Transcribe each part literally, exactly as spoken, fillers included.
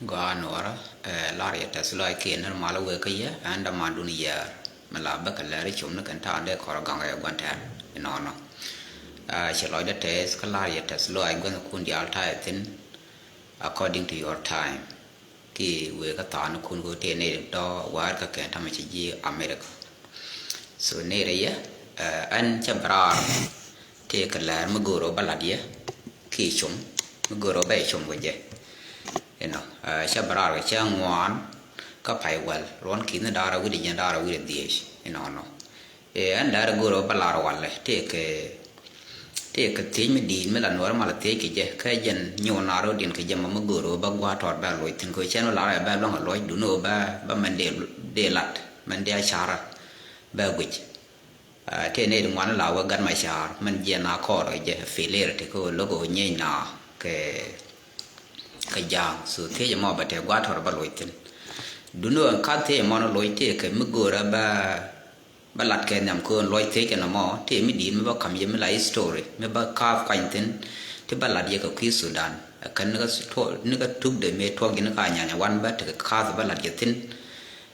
Gɔaa nuɔrä, ɛ, lar yɛ tɛth lɔc kiɛ nir mal wek kä yɛ, ɛn dämandun yɛɛr. Mi la bä kɛ lɛr i̱ com ni kɛn ta̱a̱ dee kɔr gaŋ ɛ gua̱n tɛ̈r inɔnɔ. Ɛ, ci lɔcdä tɛth kä lar yɛ tɛth lɔc gua̱n kun diaal ta̱a̱ ɛ thi̱n, according to your time. Ki wek kä tha̱a̱n kun ko tëë nɛy dɔ̱ wäär kä kɛn ta̱mɛ ci ji̱ America. So nɛy rɛ yɛ, ɛ, ɛn cɛ bɛ raar tëë kɛ lɛr mi go̱o̱r ɔ bä lat yɛ ki com, mi go̱o̱r ɔ bä yɛ com kɛ jɛ. Inɔ, ɛ, cɛ bɛ raar kɛ cɛ ŋuan kä pay wäl ruɔn ki̱n da̱rä wi̱cdɛ jiɛn da̱rä wi̱cdɛ dhiec inɔnɔ. Ɛ, ɛn da̱rä go̱o̱r ɔ bä lar walɛ tëë kɛ tëë kɛ thiec mi di̱i̱t mi la nuɔr mal thiec kɛ jɛ kä jɛn nyuun naar rɔ diɛn kɛ jɛ ma mi go̱o̱r ɔ bä gua̱a̱ tɔɔt bä loc thi̱n kɛ cɛn ɔ lar ɛ bä luaŋ ɛ loc dun ɔ bä bä mɛn dee dee lat mɛn dee a ca̱rä bä guic. Ɛ, tëë nɛy ti ŋuan la wä gat ma ca̱r mɛn jiɛn a kɔɔr kɛ jɛ filir ti kɛ ɣöö lo̱k ɣöö nyieeny na kɛ kɛ ja̱a̱ŋ. So thiec ɛmɔ bɛ tëë gua̱a̱ tɔr bä loc thi̱n. Duni ɣän ka̱n thiec ɛmɔ ni loc tëë kɛ mi göörä bä bä lat kɛ nhiam köön luɔc thiec kɛ nɔmɔ tëë mi di̱i̱t mi bä ka̱m yɛ mi la history mi bä kaath kuany thi̱n. Ti bä lat yɛ kɛ kui̱ Sudan ɛ kɛn ni kä tuɔk ni kä tukdɛ mëë tuɔk ji̱n kä anyanya wan bä tekɛ kaath bä lat yɛ thi̱n.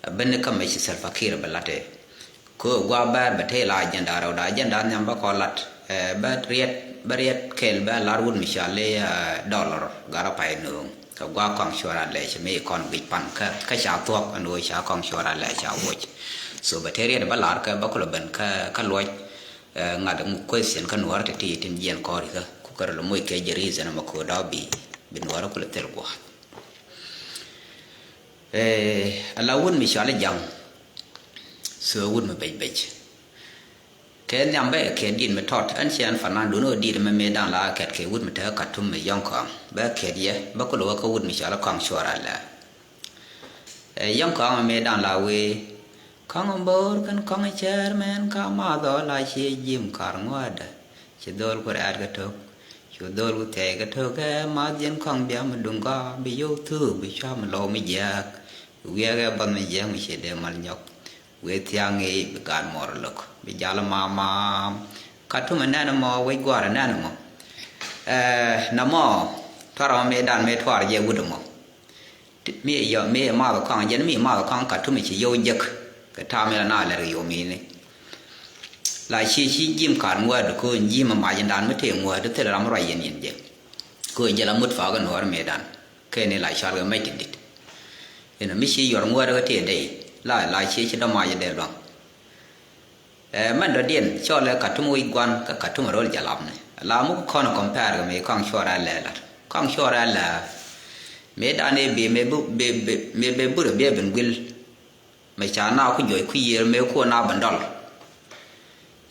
Ɛ ben ni kä mɛ ci Salva Kiir bɛ lat ɛ. Kö gua̱a̱ bäär bɛ tëë la agenda rɛw da agenda nhiam bä kɔ lat. Ɛ, bä riɛt bä riɛt kɛl bä lar wut mi cɔal i̱, ɛ, dollar garɛ pay nööŋ. Kɛ gua̱a̱ kɔaŋ cuɔr a lɛc mi kɔn guic pan kä kä ca thuɔ̱k ɛn ɣöö ca kɔaŋ cuɔr a lɛc ca woc. So bɛ tëë riɛt bä lar kɛ bä kulɛ ben kä kä luɔc. Ɛ, ŋa̱t ŋu question kä nuɔ̱ɔ̱r ti ti tin jiɛn kɔɔri kä ku kärɛ lɛ moc kɛ jɛ reason ɛmɛ kööt dɔ̱ bi bi nuɔ̱ɔ̱r kulɛ thil gua̱a̱th. Ɛ, ala wut mi cɔal i̱ ja̱ŋ. So wut mi bec bec. Kɛ nhiam bä kɛ dit mi tɔt ɛn cɛ ɛn fanan dun ɔ dit mi mëë da̱ŋ la kɛt kɛ wut mi te Katum mi yɔ̱ŋ kɔaŋ bä kɛt yɛ bä kulɛ wä kä wut mi cɔal i̱ kɔaŋ cuɔr a lɛ. Ɛ, yɔ̱ŋ kɔaŋ mi mëë da̱ŋ la wee kɔaŋ bo̱o̱r kɛn kɔaŋ cɛɛr mɛn ka math ɔ la ciɛ ji̱m kar ŋuädä. Ci dhol ku rɛɛt kä tok cu dhol ku thiɛc kä tok ɛ math jiɛn kɔaŋ bia mi duŋ gɔaa bi yo̱w thuk bi cua mi lɔw mi jiääk. Wiɛɛk ɛ bath mi jiääk mi ci dee mal nyɔk. Wee thia̱a̱ŋ i̱ bi gaat muɔɔr lo̱k bi jal maam maam. Katum ɛ nɛn ɛmɔ wec gua̱a̱r ɛ nɛn ɛmɔ. Ɛ, nɛmɔ tuar ɛmɔ mëë dan mëë tuar jɛ wut ɛmɔ. Ti mi yɔ mi math kɔaŋ jɛn mi math kɔaŋ Katum ci yio̱w jek. Kɛ ta̱a̱ mi la na lɛr kɛ yom ini. La ci ci ji̱m ka̱r ŋuäär di köö ji̱m mac in dan mi tëë ŋuäär di thil ram mi ruac yɛn yɛn jɛ. Köö jɛ la mut pakä nuɔɔr mi dan. Kɛn ni la cual kɛ mec ti dit. Inɔ mi ci yuɔr ŋuäär kɛ tëë dee la la ci ci dɔ̱ mac in dee luaŋ. Ɛ, mɛn dɔ̱diɛn cɔɔlɛ Katum wi̱c gua̱n kä Katum ro̱l jalapni la muk kɔn compare kɛ mi kɔaŋ cuɔr a lɛ lat kɔaŋ cuɔr a lɛ. Mi dan i̱ bi mi bi bi mi bi burɛ bi ɛ ben guil. Mi ca na ku juɔc ku yiër mi ku na ben dɔl.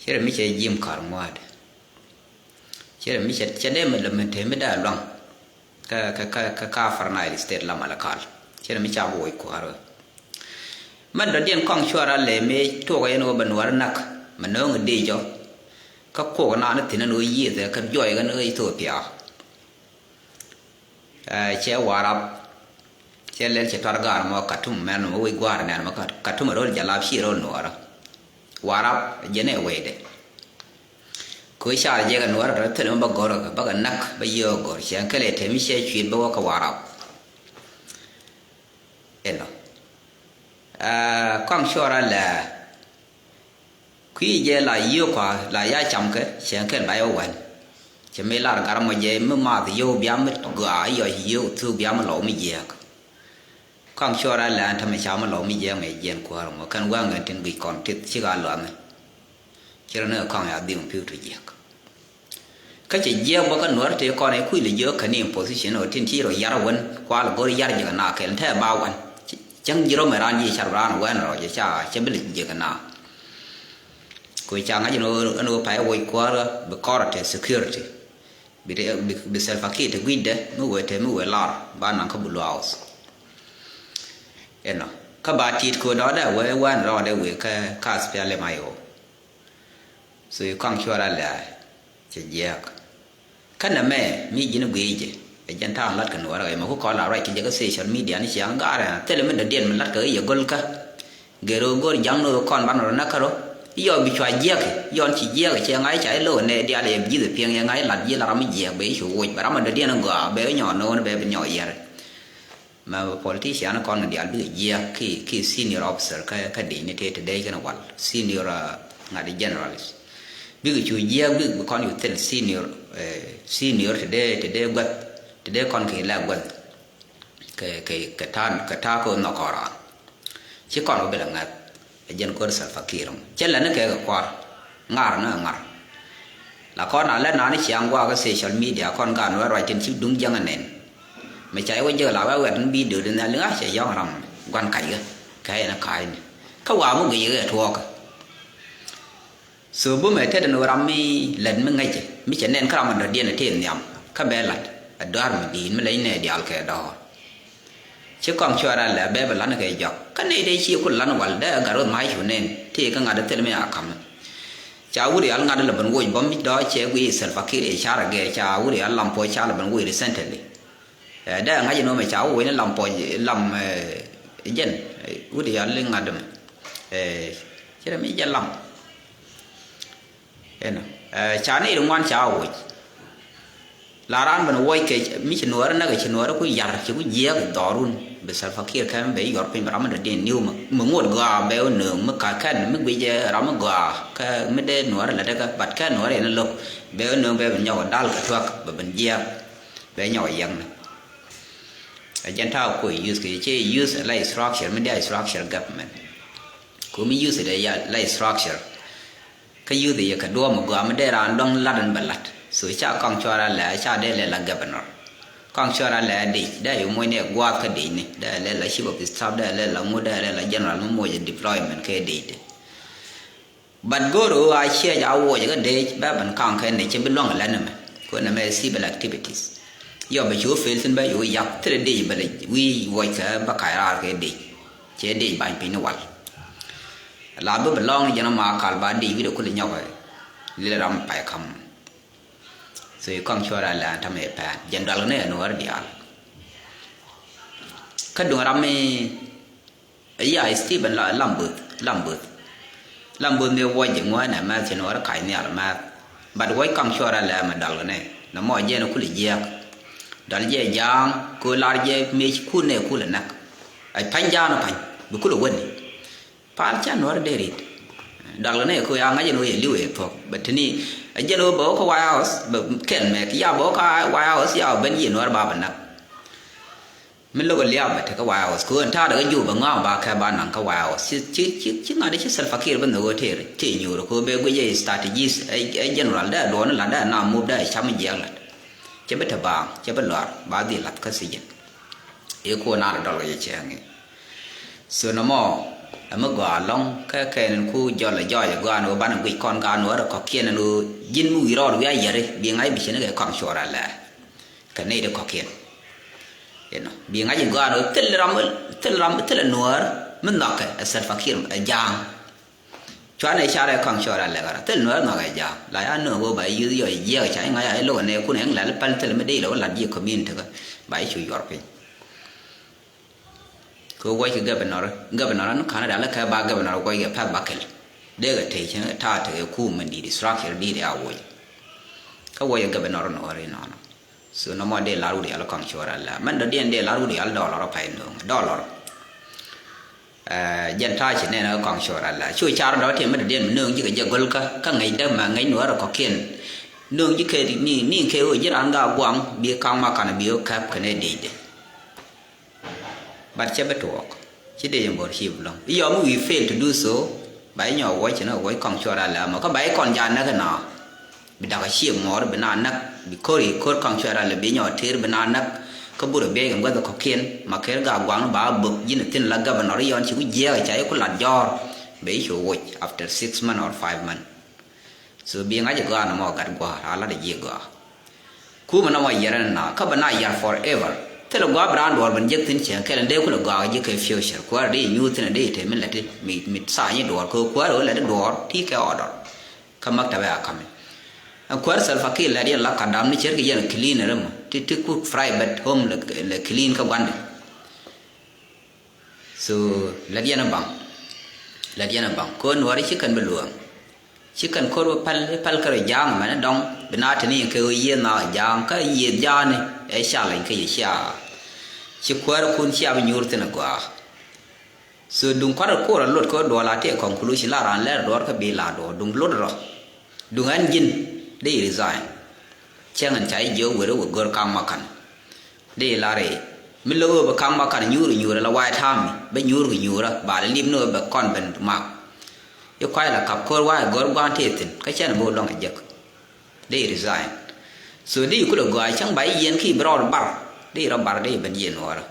Cɛ rɛ mi cɛ ji̱m ka̱r ŋua̱a̱dɛ. Cɛ rɛ mi cɛ cɛ dee mi lɛ mi te mi daa luaŋ. Kä kä kä kä kä Upper Nile State la Malakal. Cɛ rɛ mi ca bi woc kuäärä. Mɛn dɔ̱diɛn kɔaŋ cuarɛ lɛ mi tuɔk yɛn ɣöö bɛ nuäär näk mɛ nööŋ i̱ dee jɔ. Kä kuɔk naan i̱ thi̱n ɛn ɣöö yiëëth ɛ kä juɔc ɛn ɣöö Ethiopia. Ɛ, cɛ Warap. Cɛ lɛl cɛ tuar gaar mɔ Katum mɛn mɔ wec gua̱a̱r nɛn mɔ Kat- Katum ro̱l jalap ci ro̱l nuɔɔrä. Warap jɛn ɛ wecdɛ. Kö car jɛ kɛ nuɔɔrä rɔ thil mɔ bä gɔr kɛ bä kɛ näk bä yio̱o̱k gɔr cɛ kɛl ɛ tɛm cɛ cuit bä wä kɛ Warap. Inɔ. Ɛ, kɔaŋ cuɔrɛ lɛ. Kui̱ jɛ la yio̱o̱k kua la ya cam kɛ cɛ kɛl ba yɛ wän. Cɛ mi lar gar mɔ jɛ mi math yio̱o̱k bia mi gɔaa yɔ yio̱o̱k thuk bia mi lɔw mi jiɛɛk. Kɔaŋ cuɔrɛ lɛ an tämɛ ca mi lɔw mi jiɛɛk mɛ jiɛn kuäär mɔ kɛn wä ŋɛn tin guic kɔn tith cik a luaŋ. Ci rɔ ni kɔaŋ ya dhiŋ pi̱w tu jiɛɛk. Kä cɛ jiɛɛk bä kä nuɔr tëë kɔn ɛ kui̱ lɛ jiök kä ni imposition ɔ tin ci rɔ yar wän kual go̱r yar ji̱ kɛ na kɛl tɛ ba wän. Cäŋ ji̱ rɔ mɛ raan ji̱ car raan wän rɔ jɛ ca cɛ bi lɛ ji̱ kɛ na. Kö ca ŋa̱c ɛn ɣöö ɛn ɣöö pay ɛ woc kuäärä bi kɔrɛ tɛ security. Bi tɛ bi bi Salva Kiir tɛ gui̱cdɛ mi wëë tɛ mi wëë lar ba naŋ kä Blue House. Ɛnɔ kä ba tit kö dɔɔdɛ wee wän rɔɔdɛ wee kä kä SPLM-IO. So i̱ kɔaŋ cuɔr a lɛ cɛ jiɛɛk. Kä nɛmɛ mi ji̱n guic jɛ ɛ jɛn ta̱a̱ lat kɛ nuɔɔrä ɣɛc mɛ ku kɔn la ruac kɛ jɛ kä social media ni ciaŋ gaarɛ thilɛ mi dɔ̱diɛn mi lat kɛ ɣä yɛ go̱l kä. Gɛr ɣä go̱r ja̱ŋ ni ɣä kɔn banɛ rɔ näk kärɔ. Yɔ bi cua jiɛɛk yɔn ci jiɛɛk cɛ ŋa̱c ca i̱ lo̱w nɛ diaal yɛ ji̱th ɛ piɛŋ yɛ ŋa̱c lat ji̱ la ram mi jiɛɛk bɛ i̱ cu woc bɛ ram mi dɔ̱diɛn ɛ gɔaa bɛ i̱ nyɔɔn no̱o̱n bɛ bi nyɔɔk yɛr. Mɛ politician kɔn kɛ diaal bikɛ jiɛk ki, ki senior officer kä, kä dec ni tëë te dec kɛn wal. Senior, uh, ŋa̱t generals. Bikɛ cu jiɛk bik bi kɔn cu thil senior, eh, senior te dee, te dee gua̱th, te dee kɔn kɛ lɛ gua̱th. Kɛ, kɛ, kɛ ta̱a̱, kɛ ta̱a̱ kɛ nhɔk kɔn raan. Ci kɔn wä bi lɛ ŋa̱th. Ɛ jɛn go̱r Salva Kiir mɔ. Cɛ lɛ ni kɛ kɛ kua̱r. Ŋar ni ŋar. La kɔn a lɛ naan ciaŋ guakä social media kɔn gaat ni wä ruac tin ci duŋ jiäŋ ɛ nɛn. Mɛ ca iwä jiäk la wä wɛt ni bi dööd ni a liŋ a cɛ yɔ̱ŋ ram gua̱n kac ɣä. Kɛ yɛn ɛ ka̱a̱cni. Kä wa mi guic ɣä ɛ tuɔɔkä. So bumɛ tet ɛn ɣöö ram mi lät mi ŋäcɛ mi cɛ nɛn kä ram mi dɔ̱diɛn ɛ tëë nhiam kä bɛ la̱t ɛ dɔ̱a̱r mi di̱i̱t mi leny nɛ diaal kɛ dɔ̱ɔ̱r. Ci kɔŋ cuɛ ran lɛ bɛ bɛ la̱t ni kɛ jɔak kä nɛy dee ci ku la̱t ni wal dee ɛ gat ɣöö ma̱a̱c cu nɛn tëë kä ŋa̱t ɛ thil mi a ka̱m. Ca wut rial ŋa̱t ɛ lɛ ben woc bä mi dɔ̱ɔ̱c cɛ guiy Salva Kiir ɛ car ɛ gɛɛ ca wut rial lam puɔ̱c ca lɛ ben woc recently. Ɛ dee ŋa̱c inɔ mɛ ca wä wec ni lam pɔc lam, ɛ, jɛn, ɛ, wut yal li ŋa̱t dämɛ. Ɛ, ci rɛ mi jɛ lam. Ɛnɔ, ɛ, ca ni ri ŋuan ca wä wec. La raan ben wuɔc kɛ mi ci nuɔɔri näk ci nuɔɔri ku yar ci ku jiɛɛk dhɔrun. Bi Salva Kiir kɛn bɛ yɔr piny bɛ ram mi dɔ̱diɛn niw mi, mi ŋot gɔaa bɛ wä nööŋ mi ka kɛn mi guic ɛ ram mi gɔaa kɛ mi dee nuɔɔri lɛ dee kɛ bat kɛn nuɔɔri ɛn lo̱k bɛ wä nööŋ bɛ ben nyɔk dal kɛ tuak bɛ ben jiɛɛk. Bɛ nyɔk yiɛkni. Ɛ jɛn ta̱a̱ kuɔ use kɛ cɛ use la structure mi dia structure government. Ku mi use dee ya la structure. Kä use yɛ kɛ duɔ̱ɔ̱p mi gɔaa mi dee raan dɔ̱ŋ lat in bɛ lat. So ca kɔŋ cuɔra lɛ ca dee lɛ la governor. Kɔŋ cuɔra lɛ dec dee yu moc ni guath kä dec ni dee lɛ la chief of staff dee lɛ la ŋu dee lɛ la general mi moc deployment kɛ dec dee. But go̱o̱r ɣöö a ciɛc a wuɔc kä dec bɛ ben kaŋ kɛ nɛ cɛ bi luäŋ lɛn ɛmɛ. Kuɛ nɛmɛ civil activities. Yɔ bɛ cu fail thin bɛ cu yak thilɛ dec bɛ lɛ wi̱i̱ wuɔc kɛ bä kac raar kɛ dec. Cɛ dec bany piny ni wal. La bi bɛ lɔŋ ni jɛn ma kal ba dec wi̱i̱dɛ kulɛ nyɔk ɛ. Lilɛ ram pay kam. So i̱ kɔŋ cuɔr a lɛ an tamɛ pɛn jɛn dual ni ɛ nuɔr diaal. Kä duŋ ram mi Ɛ ya Stephen la Lambuth, Lambuth. Lambuth mi wuɔc ji̱ ŋuɔ̱ɔ̱n ɛ mɛth ci nuɔ̱ɔ̱r ka̱c nhial mɛth. But wuɔc kaŋ cuɔr ɛ lɛmɛ dɔl kɛ nɛ nɛ mɔ jɛ ni kul jiɛɛk. Dɔl jɛ ja̱a̱ŋ kɛ lar jɛ mec kun nɛ kul ɛ näk. Ɛ pa̱ny ja̱a̱ŋ ɛ pa̱ny bi kul ɛ wäni. Pal ca nuɔ̱ɔ̱r dee rit. Dɔl kɛ nɛ kɛ ya ŋa̱c ɛn wee li̱w ɛ thuɔ̱k bɛ tini. Ɛ jɛn wee bɛ wä kä White House bɛ kɛl mɛk ya bɛ wä kä White House ya bɛ ben yi nuɔ̱ɔ̱r ba bɛ näk. Mi lo̱k lia̱a̱ bɛ te kä White House kɛ ɣöö ɛn ta̱a̱dɛ kä Juba ŋɔ̱a̱ ba kɛ ba naŋ kä White House. Ci, ci, ci, ci ŋa̱t ci Salva Kiir bä nhök ɣöö tëë, tëë nyuur kɛ ɣöö bɛ guic ɛ strategies, ɛ, ɛ general dee duɔɔni la̱t dee na move dee cam jiɛɛk la̱t. Cɛ bi te baaŋ, cɛ bi lɔr, ba dhil la̱th kä sijin. I̱ kuɔ naan dɔl kɛ cɛ cɛ ŋi̱. So nɔmɔ, ɛ mi gɔaa lɔ̱ŋ, kä kɛn in ku jɔl ɛ jɔɔc ɛ gɔaa ni ɣöö banɛ guic kɔn gaat ni ɣöö rɛ kɔ̱kiɛn in ɣöö ji̱n mi wi̱i̱ rɔɔd wi̱i̱ a yɛri, bi ŋa̱c bi ci ni kɛ kɔn cuɔr a lɛɛ. Kɛ nɛy ti kɔ̱kiɛn. You know, bi ŋa̱c in gɔaa ni ɣöö thil ram, thil ram, thil ɛ nuäär mi nhɔkɛ ɛ Salva Kiir ɛ ja̱a̱ŋ. Cuanɛ carɛ kaŋ cɔɔr a lɛk ara thil nuäär nhɔkɛ ja̱a̱ŋ. La ya nööŋ ɣöö ba yuth yɔ jiɛk ca i̱ ŋa̱c a i̱ lo̱k ɛ nɛɛkun ɛn lɛl päl thil mi dee ilɛ wä lat ji̱ community kä ba i̱ cu yuɔr piny. Kɛ wuɔc kɛ governor, governor ni Canada lɛ kɛ ba governor wuɔc kɛ path ba kɛl. Dee kɛ tec ta̱a̱ tekɛ kum mi di̱i̱t structure di̱i̱t a wuɔc. Kä wuɔc kɛ governor ni ɣɔr inɔnɔ. So nɔmɔ dee lar wut yal kɔŋ cuɔr ala. Mɛn dɔ̱diɛn dee lar wut yal dɔlɔr pay nööŋ. Dɔlɔr. Ɛ, jɛn ta̱a̱ ci nɛn kɔŋ cuɔr ala. Cu car dɔ̱ tiɛm mi dɔ̱diɛn mi nööŋ ji̱ kɛ jɛ go̱l kä, kä ŋäc däk mɛ ŋäc nuɔ̱ɔ̱r kɔ̱kiɛn. Nööŋ ji̱ kɛ ni, ni kɛ ɣöö ji̱ raan ga guaŋ bi kaŋ ma kanɛ bi ɣöö käp kɛnɛ dec dee. But cɛ bi tuɔɔk. Ci dee yɛn bɔr ci bi lɔŋ. I̱ yɔm i̱ we fail to do so. Ba i̱ nyɔk wuɔc ci ni wuɔc kɔŋ cuɔr ala mɔ. Kä ba i̱ kɔn ja näk ina. Bi da̱k a ciek muɔɔr bi na näk. Bi ko̱r i̱ ko̱r kɔŋ cuɔr ala bi nyɔk tëër bi na näk. Kä burɛ biɛc kɛ guäth kɔ̱kiɛn. Ma ker ga guaŋ ba bök ji̱n thi̱n la governor i̱ yɔn ci ku jiɛɛk ca i̱ ku lat jɔ̱ɔ̱r. Bɛ i̱ cu wuɔc after six month or five month. So bi ŋa̱c i̱ gɔaa nɔmɔ gat gua̱a̱r a lat i̱ ji̱ gɔaa. Kumɛ nɔmɔ yiɛrɛ ni na kä bɛ na yiɛr forever. Thilɛ gua̱a̱r bi raan duɔɔr ben jek thi̱n cieŋ kɛl in dee kulɛ gɔaa ji̱ kɛ future. Kuäär di i̱ nyuuth thi̱n in dee i̱ te mi lɛt i̱ mi tha̱a̱ny i̱ duɔɔr kɛ kuäär ɣöö lɛt i̱ duɔɔr ti kɛ order. Kä maktabɛ a ka̱mi. Ɛn kuäär Salva Kiir lɛt yɛn la ka̱dam ni ce̱tkɛ yɛn clean rɛmɔ ti ti ku private home lɛ, lɛ clean kä gua̱ndɛ. So lät yɛn ɛ baŋ. Lät yɛn ɛ baŋ ko̱n nuɔ̱ɔ̱ri ci kɛn bi luäŋ. Ci kɛn ko̱r bi päl i̱ päl kärɛ ja̱a̱ŋ mɛn ɛ dɔŋ bi na te ni kɛ ɣöö yiëë na ja̱a̱ŋ kä yiëë ja̱a̱ni ɛ ca leny kä yɛ cia. Ci kuäärikun cia bi nyuur thi̱n a gɔaa. So duŋ kua̱r a ko̱r a lot kä duɔl a tëë conclusion la raan lɛr duɔr kä bi la duɔr duŋ lot rɔ. Duŋ ɛn ji̱n dee resign. Cäŋ ɛn ca ji̱ jiök weri wä gör ka̱ŋ ma ka̱n. Dee lar i̱ mi lo̱k ɣöö bɛ ka̱ŋ ma ka̱n nyuur nyuur ala White Army bɛ nyuur kɛ nyuurä ba lɛ lip ni ɣöö bɛ kɔn ben mak. I̱ kuay la kap ko̱r wa̱a̱ i̱ gör gua̱a̱n tëë thi̱n kä cɛn bä wä luaŋ a jek. Dee resign. So dee kulɛ gɔaa cäŋ ba i̱ yiɛn ki bi rɔɔd bar dee rɔ bar dee ben yiɛn nuɔɔrä.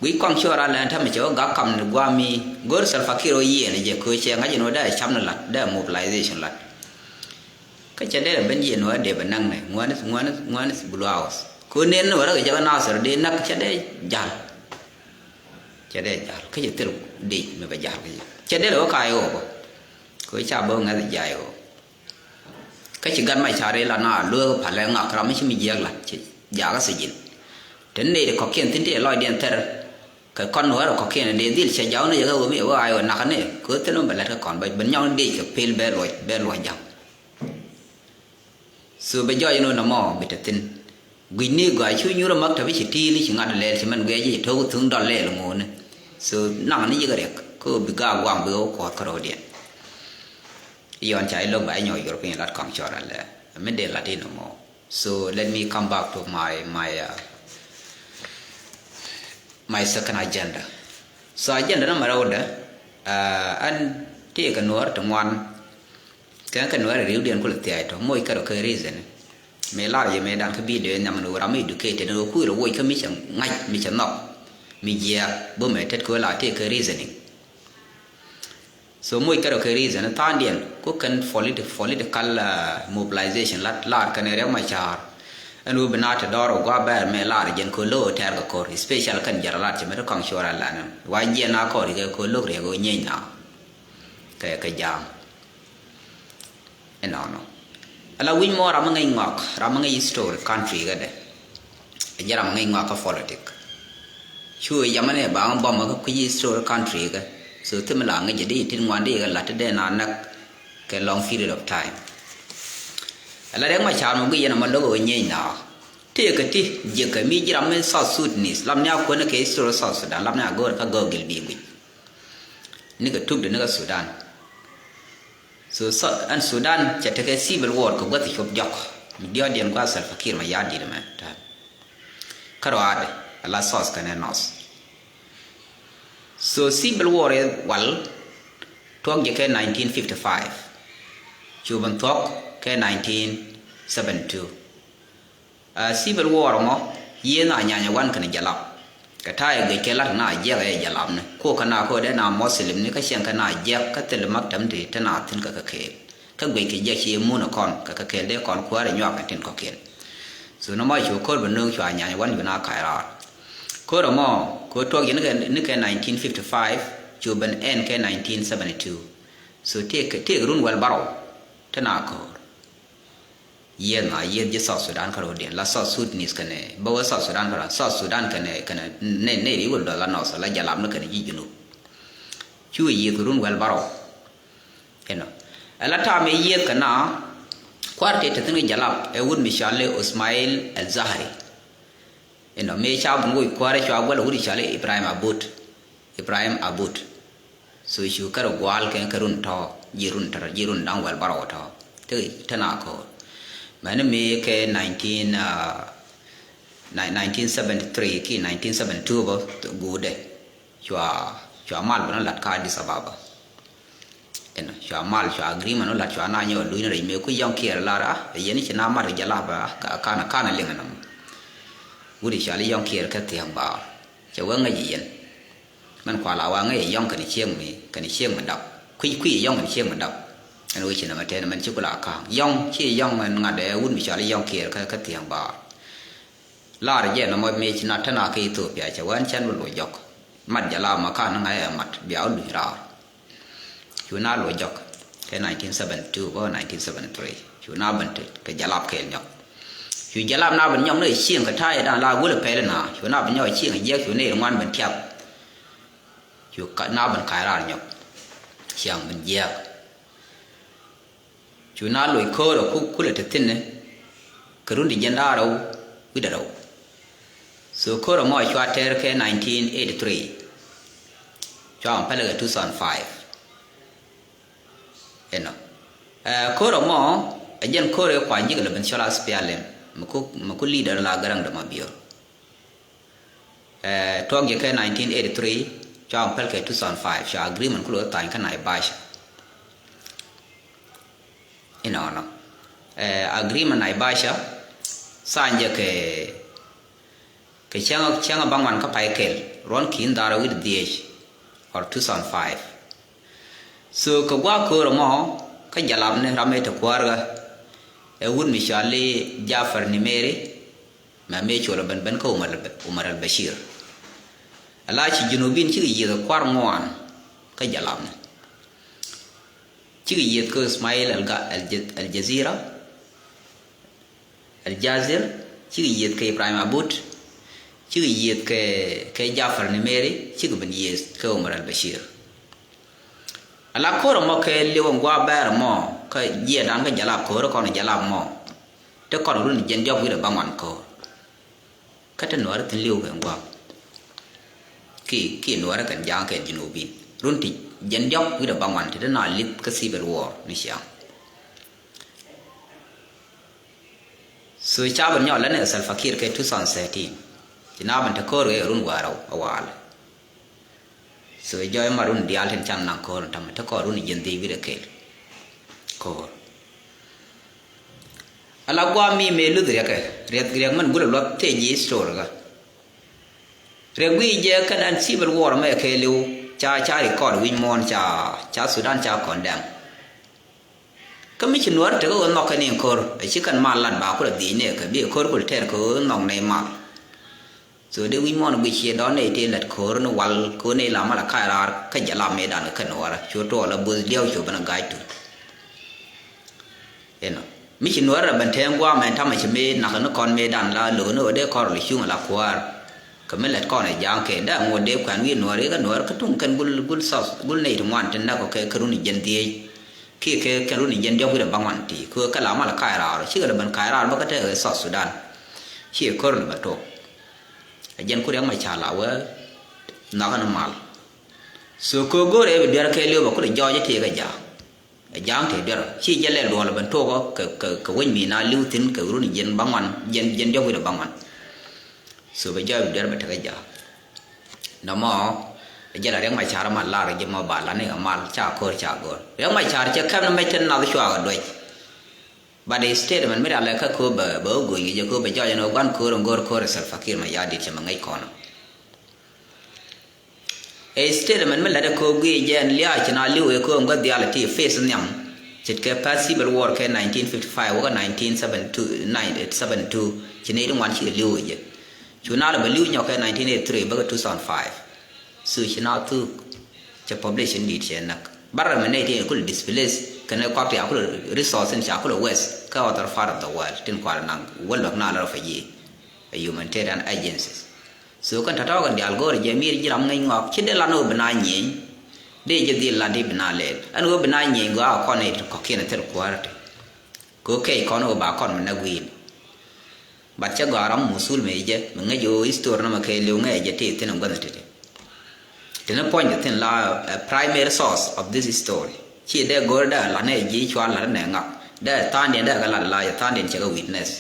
Guic kɔaŋ cuɔr a lɛn tämɛ cɛ wä gak kam ni guami gör Salva Kiir ɔ yiɛn jɛ köö cɛ ŋa̱c in wä dee cam ni lat dee mobilization lat. Kä cɛ dee ben yiɛn nuɔɔrä dee ben näk ni ŋuani ŋuani ŋuani Blue House köö nen ni wä rɛ kɛ jɛ kä Nasir dee näk cɛ dee jal. Cɛ dee jal kä cɛ thil dee mi bɛ jal kä cɛ cɛ dee lɛ wä ka̱a̱c ɣöö bä köö ca bä ŋäth jay ɣöö. Kä ci gat ma car ila na lueek palɛ ŋak ram mi ci mi jiɛk la ci jakä sijin. Te nɛy ti kɔkiɛn thin ti lɔcdiɛn thɛr kɛ kɔn wä rɛ kɔkiɛn dee dhil cɛ jaw ni yɛ kä wä mi wä ay wä nak ni kɛ wä thil mi bɛ lɛt kä kɔn bä ben nyɔk ni dee kɛ pel bɛ luɔc bɛ luɔc jaw. So bɛ jɔc ni wä nɔmɔ bi te thin. Guic ni gɔaa cu nyuur ɛ mak tɛ bi ci ti̱i̱l ci ŋa̱t lɛɛl ci mɛn guiɛ ji̱ ci to̱k thuŋ dɔl lɛɛl ŋo̱o̱ni. So naŋ ni yik riɛk kä bi gaak guaŋ bi wä kuɔth kä ro̱o̱diɛn. Yɔn ca ilo̱k ba inyɔ European lat kɔŋ cɔr alɛ mi dee lat in mɔ. So let me come back to my my uh, my second agenda. So agenda na mara wudɛ uh, an tëë kɛ nuɔr ti ŋuan kɛn kɛ nuɔr riw diɛn kulɛ thiay tɔ moc kɛ rɔ kɛ reason. Mi lar yɛ mi dan kɛ video nyam ni wura mi educated ni wura kui̱ rɔ woc kɛ mi cɛ ŋac mi cɛ nhɔk mi jiɛk bä mɛ tet kɛ wä la tëë kɛ reasoning. So moc kärɔ kɛ reason tha̱a̱ŋdiɛn ku kɛn politi- political uh, mobilization lat lar kɛn Riɛk Macar. Ɛn wi bi na te dɔr ɔ gua bɛr mɛ lar jɛn kɛ lo̱ tɛr kɛ kor especial kɛn jɛr lat cɛ mɛ te kɔŋ cuɔr a lan wa jiɛn na kɔr kɛ kɛ lo̱ riɛk ɔ nyeny na kɛ kɛ jam. Ɛnɔnɔ ala wi̱c mɔ ram mi ŋäc ŋɔak ram mi ŋäc history country kädɛ. Ɛ jɛ ram mi ŋäc ŋɔak kä politic. Cu ɛ yamɛ ni ba ŋä bɔmɛ kä kui̱ history country kä. So thim la ŋäc jɛ di tin ŋuan di kɛ lat ti dee na näk kɛ long period of time. Ala Riɛk Macar mɔ guic yɛn amɔ lo̱k ɛ wä nyieeny na tëëkɛ ti jiɛkɛ mi ji̱ ram mi South Sudanese lam ni a kuäni kɛ history South Sudan lam ni a go̱o̱r kä gɔɔgil bi guic. Nikɛ tukdɛ nikɛ Sudan. So ɛn Sudan cɛ tekɛ civil war kɛ gua̱th cop jɔk mi diɔ̱ɔ̱diɛn gua̱th Salva Kiir mɛ ya̱a̱ di̱t mɛ tɛn. Kä ruaadɛ ala South kɛnɛ North. So civil war i̱ wal tuɔk jɛ kɛ nineteen fifty five. Cu ben thuɔk kɛ nineteen seventy two. A civil war ŋɔ yiëë na nyanya wan kɛn jalap kɛ ta̱a̱ ɛ gec kɛ lat na jiɛk ɛ jalap ni ko kɛ na ko dee na Muslim ni kä cieŋ kɛ na jiɛk kä thil mak tɛm ti te na thin kɛ kɛ kɛɛl kä guec kɛ jiɛk ci mun kɔn kɛ kɛ kɛɛl dee kɔn kuäär ɛ nyuak kɛ tin kɔkiɛn. So nɔmɔ cu ko̱r bɛ nööŋ cua nyanya wan cu na ka̱c raar ko̱r ɛmɔ ko tuɔk jɛ ni kɛ nineteen fifty five cu ben ɛn kɛ nineteen seventy two. So tiek tiek run wɛl barɔw te na ko̱r. Yieth na yieth ji̱ South Sudan kä ro̱diɛn la South Sudanese kɛnɛ bä wä South Sudan kä South Sudan kɛnɛ kɛnɛ nɛ nɛ ri wul dɔla nɔth la jalap ni kɛnɛ ji̱ Junub. Cu yieth run wɛl barɔw. Inɔ ɛla tam i̱ yieth kɛ na kuar tëë te thi̱n kɛ jalap ɛ wut mi cɔal i̱ Ismail El Zahri. Inɔ mëë ca bun woc kuäärä cua guäl a wut i̱ cɔal i̱ Ibrahim Abut. Ibrahim Abut. So cu kärɛ gua̱a̱l kɛ kɛ run tɔ̱ ji̱ run tɔ̱ ji̱ run da̱ŋ wɛl bärɔw tɔ̱. Te te na ko̱o̱r mɛni mëë kɛ nineteen nineteen seventy three ki nineteen seventy two bä guudɛ. Cua cua mal bä ni lat ka Addis Ababa. Inɔ cua mal cua agreement ni lat cua na nyɛ wä luny ni rɛy mëë ku yɔ̱ŋ kiɛɛr lar a yɛn ci na mat kɛ jɛ lap a ka kan kan liŋ ni mɔ. Wut i̱ cua li yɔ̱ŋ kiɛɛr kɛ thiäŋ baar cɛ wä ŋäc i̱ yɛn. Mɛn kual a wa ŋäc i̱ yɔ̱ŋ kɛn cieŋ mi kɛn cieŋ mi dap kui̱ kui̱ i̱ yɔ̱ŋ kɛn cieŋ mi dap. Ɛn wee ci nɛmɛ tɛn mɛn ci ku la ka̱a̱ŋ yɔ̱ŋ ci yɔ̱ŋ ɛn ŋa̱t ɛ wut mi cua li yɔ̱ŋ kiɛɛr kɛ kɛ thiäŋ baar. Lar jɛ nɔmɔ mëë ci na tɛn a kä Ethiopia cɛ wä ɛn cɛn bi luɔc jɔk. Mat jɛ la ma ka̱n ni ŋa̱c ɛ mat bia wä luny raar. Cu na luɔc jɔk kɛ nineteen seventy two bä nineteen seventy three cu na ben te kɛ jalap kɛɛl nyɔk. Cu jalap na ben nyɔk ni cieŋ kɛ ta̱a̱ dan la wul pɛl na cu na ben nyɔk cieŋ jiɛk cu ni ŋuan ben tiap. Cu na ben ka̱a̱c raar nyɔk ciaŋ ben jiɛk. Cu na loc ko̱o̱r ɛ ku kulɛ te thi̱n ni kɛ run ti jiɛn da̱a̱ rɛw wi̱cdɛ rɛw. So ko̱r ɛmɔ cua tɛr kɛ nineteen eighty-three. Cua mɛ pɛlɛ kɛ two thousand five. Inɔ. Ɛ, ko̱r ɛmɔ ɛ jɛn ko̱r ɛ kuany ji̱ kɛ lɛ ben cɔl SPLM. Mɛ ku, mɛ ku leader la Garaŋ de Mabior. Ɛ, tuɔk jɛ kɛ nineteen eighty-three, cua mɛ pɛl kɛ two thousand five, cua agreement ku lɛ tha̱a̱ny kä Naivasha. Inɔnɔ. Ɛ, agreement Naivasha tha̱a̱ny jɛ kɛ, kɛ cäŋ, cäŋ baŋuan kä pay kɛl, ruɔ̱n ki̱n dhar wi̱cdɛ dhieec, or two thousand five. So kɛ gua̱a̱th ko̱r ɛmɔ kä jalapni ram ëë te kuäärä ɛ wut mi cɔal i̱ Jafar Nimeri, mɛ mëë col ɛ ben ben kä Umar al, Umar al-Bashir. Ala ci Junubin cikɛ yiëth kua̱r ŋuan kä jalapni. Cikɛ yiëth kä Ismail al, al, al Jazira, al Jazir, cikɛ yiëth kɛ Ibrahim Abut, cikɛ yiëth kɛ, kɛ Jafar Nimeri, cikɛ ben yiëth kɛ Umar al-Bashir. Ala ko̱r ɛmɔ kɛ liw ɛn gua̱a̱th bɛɛr ɛmɔ kä jiɛɛdan kä jalap ko̱r kɔn jalap ɛmɔ. Te kɔn run jiɛn diɔ̱k wi̱cdɛ baŋuan ko̱r. Kä te nuäärä thi̱n li̱w kɛ ŋuak. Ki, ki nuäärä kɛn ja̱a̱ŋ kɛn Junubin. Run ti jiɛn diɔ̱k wi̱cdɛ baŋuan ti te na li̱th kä civil war ni ciaŋ. So ca ben nyɔk lɛ ni Salva Kiir kɛ two thousand thirteen. Ci na ben te ko̱r kɛ run wäärä a walɛ. So jɔɔc ma run diaal tin can naŋ ko̱r in tämɛ te kɔn run jiɛn dhieec wi̱cdɛ kɛl. Ko̱r. Ala gua̱a̱th mi mëë luth riɛkɛ, riɛk, riɛk mɛn gulɛ luɔth tëë ji̱ history kä. Riɛk guic jɛ kɛn ɛn civil war mɛ kɛɛliw ca, ca record wi̱c muɔ̱ɔ̱n ca, ca Sudan ca condemn. Kä mi ci nuäär tekɛ ɣöö nhɔk kɛ ni ko̱r, a ci kɛn mal lat ba kulɛ dhiec ni kɛ bi ko̱r kul tɛr kɛ ɣöö nhɔk ni mal. So dee wi̱c muɔ̱ɔ̱n guic ciɛ dɔ̱ɔ̱n nɛy tëë lät ko̱r ni wal ko̱r nɛy la mal a ka̱a̱c raar kä jɛ la mëëdan kɛ nuäärä cu tuɔɔl a bo̱th diɛw cu ben a ga̱a̱c tu. Inɔ mi ci nuäärä ben tɛɛŋ gua̱a̱mɛ tamɛ ci mëë nak ni kɔn mëëdan la lo̱k ni ɣöö dee kɔr lɛ cuŋ a la kuäär. Kɛ mi lät kɔn ɛ ja̱a̱ŋ kɛ dee ŋot dee kuɛn wi̱i̱ nuäärä ikä nuäärä kä tuŋ kɛn gul, gul thɔth gul nɛy ti ŋuan ti näk kɛ kɛ run jiɛn dhieec. Kiɛ kɛ kɛn run jiɛn diɔ̱k wi̱cdɛ baŋuan ti kɛ ɣöö kɛ la mal a ka̱a̱c raar cikɛ lɛ ben ka̱a̱c raar bä kä te ɣöö South Sudan. Ciɛ ko̱r lɛ bɛ tok. Ɛ jɛn ku Riɛk Macar la wee nhɔkä ni mal. So kɛ go̱o̱rɛ bi duer kɛ li̱w bɛ kulɛ jɔɔc i̱ tëëk ɛ ja̱a̱ŋ. Ɛ ja̱a̱ŋ tëë duer ci jɛ lɛl duɔl ben tuɔɔk kɛ, kɛ, kɛ wec mi na li̱w thi̱n kɛ run jiɛn baŋuan, jiɛn, jiɛn diɔ̱k wi̱cdɛ baŋuan. So bɛ jɔɔc bi duer bɛ tekɛ ja̱a̱ŋ. Nɔmɔ ɛ jɛ la Riɛk Macar mal lar jɛ mɔ ba la ni kɛ mal ca ko̱r ca go̱o̱r. Riɛk Macar cɛ kɛp ni mec tin nath cua kɛ duec. But the statement mi rial ɛ kä ko̱o̱p bɛ, bɛ wä go̱o̱ny kɛ jɛ ko̱o̱p bɛ jɔɔc ɛn ɣöö gua̱n ko̱o̱r ɛn go̱o̱r ko̱o̱r ɛ Salva Kiir Mayardit cɛ mɛ ŋäc kɔn. Ɛ statement mi lät ɛ ko̱o̱p guic jɛ ɛn lia̱a̱ ci na li̱w ɛ ko̱o̱p ɛn gua̱th diaal ɛ ti face nhiam. Ce̱tkɛ past civil war kɛ nineteen fifty-five wäkä nineteen seventy-two, nine seventy-two ci nɛy ti ŋuan ci li̱w ɛ jɛ. Cu na lɛ bɛ li̱w nyɔk kɛ nineteen eighty-three bäkɛ two thousand five. So ci na thuk cɛ population dit cɛ näk. Barɛ mɛ nɛy tin kulɛ displace kɛnɛ kɔak ti a kulɛ resource in ca kulɛ waste kä other part of the world tin kualɛ naŋ wä luäk na lɛ refugee, a humanitarian agencies. So kɛn tɔ̱tɔ̱ kɛn diaal go̱o̱rɛ jɛ mir ji̱ ram ŋäc ŋɔak ci dee lan wä bi na nyieny. Dee jɛ dhil lan ti bi na lɛl ɛn wä bi na nyieny gɔaa kɔn nɛy ti kɔ̱kiɛn thil kuäärä ti. Kɛ ɣöö kɛc kɔn ɣöö ba kɔn mi näk wi̱i̱ni. But cä gɔaa ram musul mi jɛ mi ŋäc ɣöö history nɔmɔ kɛ li̱w ŋäc jɛ ti thi̱n in guänh ti̱ti̱. Tini puɔ̱nydɛ thi̱n la, eh, primary source of this history. Ci dee go̱r dee lat nɛ ji̱ cua lat nɛ ŋak dee tha̱a̱ŋdiɛn dee kɛ lat la jɛ tha̱a̱ŋdiɛn cɛ kɛ witness.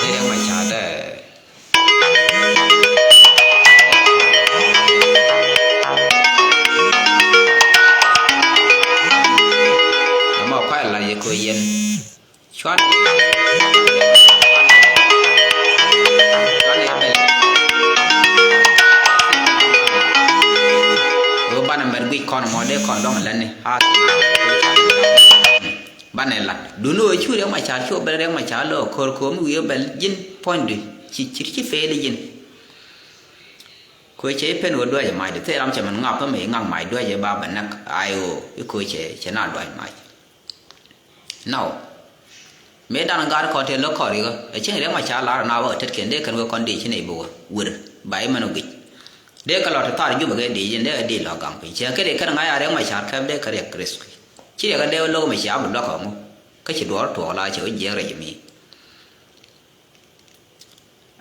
Riɛk Macar dee. Nɔmɔ kuay la yɛ kɛ yɛn. Cuan. Cuan yɛ bɛl. Wä banɛ mɛr guic kɔn mɔ dee kɔn dɔŋ lɛni. Banɛ lat duni wä cu Riɛk Macar cu bɛl Riɛk Macar lɔ ko̱r ko̱r mi wi̱i̱ bɛl ji̱n puɔ̱nydu ci ci ci feel ji̱n. Ko̱ cɛ i̱ pen wä duäcɛ mac di thil ram cɛ mɛn ŋap pä mɛ i̱ ŋak mac duäcɛ ba bɛ näk. Ay ɣöö i̱ ko̱ cɛ cɛ na duac mac. Nɔw mëë dan gaat kɔn tëë lo̱k kɔn rikä ɛ cieŋ Riɛk Macar lar na wä kɛ tetkiɛn dee kɛn wee kɔn dee ci nɛy bi wä wir ba imɛn wä guic. Dee kɛ lɔ ti thar Jubɛ kɛ dee ji̱n dee kɛ dee lɔ gaŋ piny. Ciɛ kɛ dee kɛn ŋa̱c a riɛk ma car kɛp dee kɛ riɛk risk. Ci riɛk kɛ dee wä lo̱k mɛ cia bi luäk kɛ ŋu. Kä ci duɔɔr tuɔɔk la cɛ wä jiɛk rɛy mi.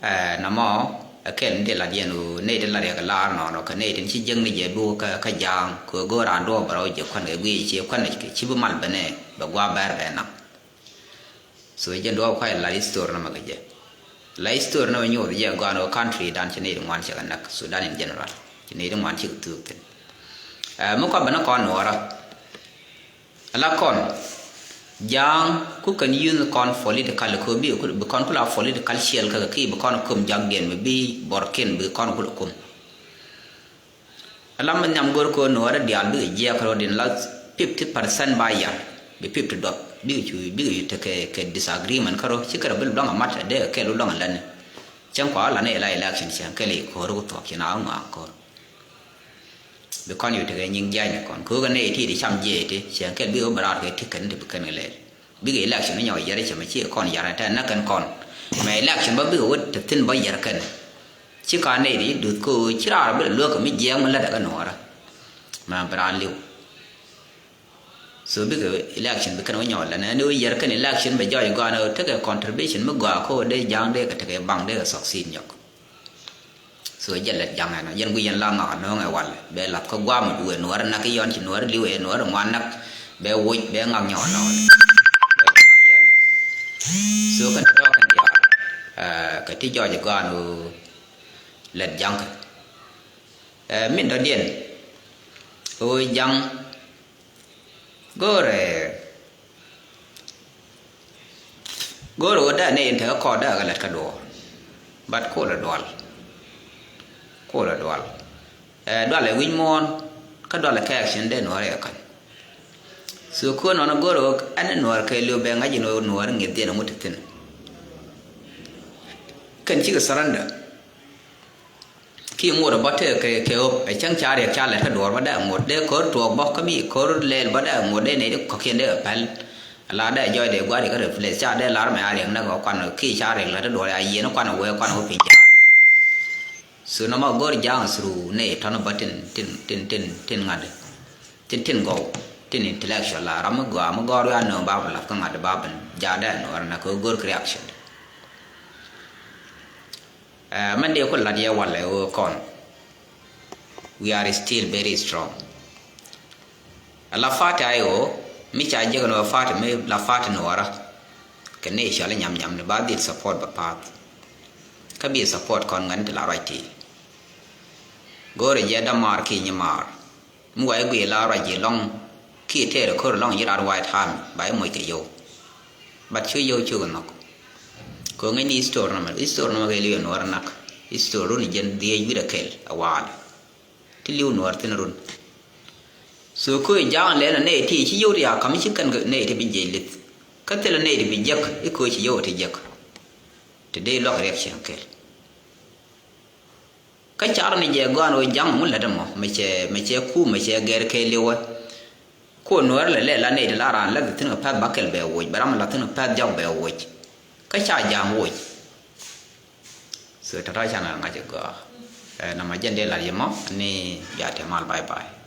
Ɛ, namɔ, ɛ kɛl ni dee lat yɛn ɣöö nɛy tin la riɛk lar nɔnɔ kɛ nɛy tin ci jiäk ni jɛ bi wä kä, kä ja̱a̱ŋ kɛ ɣöö go̱o̱r raan duɔ̱ɔ̱p bɛ rɔ wä jiɛ kuän kɛ guiy ciɛ kuän kɛ ci bi mal bɛ nɛ bɛ gua̱a̱ bɛr bɛ naŋ. So jɛn duɔ̱ɔ̱p kuay la history nɔmɔ kɛ jɛ. La history nɔmɔ nyoth jɛ gɔaan ɣöö country dan ci nɛy ti ŋuan cɛ kɛ näk Sudan in general. Ci nɛy ti ŋuan ci kɛ thuuk thin. Ɛ, mi kɔn bɛ ni kɔn nuɔɔrä. Ala kɔn ja̱a̱ŋ ku kɛn use kɔn political kɛ bi, bi kɔn kula political ciɛl kä kɛ ki bi kɔn kum jakdiɛn mi bi bɔrkin bi kɔn kula kum. Ala mi nhiam go̱r kɛ nuɔɔrä diaal bikɛ jiɛk rɔɔd in la fifty percent ba yar bi fifty duɔth bikɛ cu bikɛ cu tekɛ kɛ disagreement kä rɔ ci kɛ rɔ bi luaŋ a mat a dee kɛ lu luaŋ a lani. Cäŋ kua lani ila election cäŋ kɛ li ko̱r ku thuɔk ci na ŋɔaŋ ko̱r. Bi kɔn yu tekɛ nyiŋ jiac ni kɔn. Kɛ ɣöö kɛ nɛy ti ti cam jiɛc ti, ciɛ kɛl bikɛ wä bɛ raar kɛ ti kɛn ti bi kɛn kɛ lɛl. Bikɛ election ni nyɔk yɛr cɛ mɛ ci kɔn yar ni tɛn nä kɛn kɔn. Mɛ election bä bikɛ wä te thin bä yɛr kɛn. Ci ka nɛy ti duth kɛ ɣöö ci raar bi luäk kɛ mi jiɛɛk mi lätdɛ kɛ nuɔɔrä. Mɛ bi raan liw. So bikɛ election bi kɛn wä nyɔɔl lɛ nɛ ni wä yɛr kɛn election bɛ jɔɔc gɔaa ni wä tekɛ contribution mi gɔaa ko dee ja̱a̱ŋ dee kɛ tekɛ baŋ dee kɛ succeed nyɔk. So jɛ lɛt ja̱a̱ŋ ɛnɔ jɛn guic yɛn la ŋak nööŋ ɛ wal bɛ lath kä guam duɛ nuɔr nak iɔn ci nuɔr liw ɛ nuɔr ŋuan nak bɛ woc bɛ ŋak nyɔɔl nɔɔl. So kɛn tɔɔk kɛn diaal kɛ ti jɔɔc gɔaa ni wä lɛt ja̱a̱ŋ kɛ min dɔ̱diɛn wä ja̱a̱ŋ. Go̱o̱rɛ go̱o̱rɛ wä dee nɛy in tekɛ kɔɔr dee kɛ lät kä duɔɔr. But kolɛ dual. Kolɛ dual. Ɛ dual ɛ wi̱c muɔ̱ɔ̱n kä dual ɛ kɛ action dee nuɔ̱ɔ̱r ɛ ka̱n. So ko̱n nɔnɔ go̱o̱rɛ wä ɛn nuɔ̱ɔ̱r kɛ liw bɛ ŋa̱c in wä nuɔ̱ɔ̱r ŋi̱th dhiɛn ɛŋut ti thi̱n. Kɛn cikɛ surrender. Ki ŋot bä tëë kɛ kɛ ɣöp ɛ cäŋ ca riɛk ca lɛt kä duɔɔr bä dee ŋot dee ko̱r tuɔɔk bä kä mi ko̱r lɛɛl bä dee ŋot dee nɛy ti kɔ̱kiɛn dee kɛ pɛl. Ala dee jɔɔc dee gua̱a̱r yɛ kä replace ca dee lar mɛ a riɛk näk ɔ kuan ki ca riɛk lät kä duɔɔr a yieen kuan wee kuan wä piny ja̱a̱ŋ. So nɔmɔ go̱r ja̱a̱ŋ through nɛy tɔ̱n bä tin tin tin tin tin ŋa̱t tin tin gɔw tin intellectual la ram mi gɔaa mi gɔɔr wiaa nööŋ ba bi lath kä ŋa̱t ba ben ja̱a̱ dee nuɔɔr na kɛ go̱r kɛ reaction. Ɛ mɛn dee ku lat yɛ walɛ ɣöö kɔn. We are still very strong. Ɛ la party I O mi ca jek ni wä party mi la party nuɔɔrä. Kɛ ni cɔl inyam nyam ni ba dhil support bɛ path. Kä bi support kɔn ŋän ti la ruac ti. Go̱o̱rɛ jɛ dämaar ki nyimaar. Mi wa i̱ guiy la ruac ji̱ lɔ̱ŋ kiɛ tëër ko̱r lɔ̱ŋ ji̱ rat White Army ba i̱ moc kɛ yio̱w. But cu yio̱w cukɛ nhɔk. Ko̱ ŋäcni history nɔmɔ, history nɔmɔ kɛ li̱w ɛ nuɔɔr nak. History run jiɛn dhiec wi̱cdɛ kɛl ɛ waal. Ti li̱w nuɔɔr thi̱n run. So ko̱ i̱ ja̱a̱ŋ lɛn ɛ nɛy ti ci yio̱w ti a ka̱m ci kɛn nɛy ti bi jiɛc li̱th. Kä thilɛ nɛy ti bi jiäk i̱ ko̱ ci yio̱w ti jiäk. Ti dee luak reaction kɛl. Kä car ni jɛ gɔaan wä ja̱ŋ ŋu lät ɛmɔ mɛ cɛ mɛ cɛ ku mɛ cɛ gɛr kɛ liwä. Ku nuɔr lɛ lɛ la nɛy ti la raan lät thi̱n kɛ pɛ̈th bäkɛl bɛ woc bɛ ram la thi̱n kɛ pɛ̈th jɔk bɛ woc. Kä ca ja̱ŋ woc. So tɔ̱tɔ̱ can ŋa̱c ɛ gɔaa. Ɛ nɔmɔ jɛn dee lat yɛ mɔ ni bia te mal bye bye.